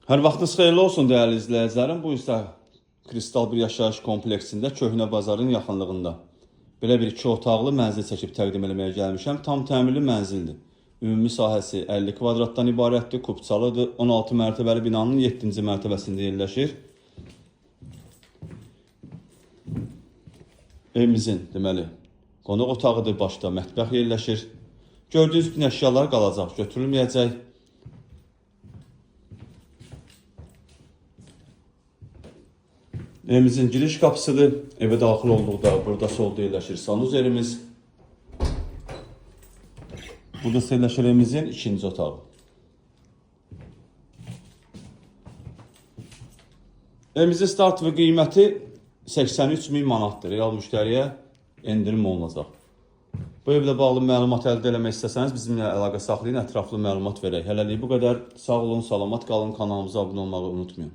Hər vaxtınız xeyirli olsun dəyərli izləyicilərim. Bu isə Kristal bir yaşayış kompleksində Köhnə Bazarın yaxınlığında. Belə bir iki otaqlı mənzil çəkib təqdim eləməyə gəlmişəm. Tam təmirli mənzildir. Ümumi sahəsi 50 kvadratdan ibarətdir, kupçalıdır. 16 mərtəbəli binanın 7-ci mərtəbəsində yerləşir. Evimizin deməli qonaq otağıdır, başda mətbəx yerləşir. Gördüyünüz bütün əşyalar qalacaq, götürülməyəcək. Evimizin giriş qapısıdır. Evə daxil olduqda burada solda yerləşir sanuzerimiz. Burada isə yerləşir evimizin ikinci otağı. Evimizin start və qiyməti 83 min manatdır. Real müştəriyə endirim olunacaq. Bu evlə bağlı məlumat əldə eləmək istəsəniz bizimlə əlaqə saxlayın, ətraflı məlumat verək. Hələlik bu qədər. Sağ olun, salamat qalın, kanalımıza abunə olmağı unutmayın.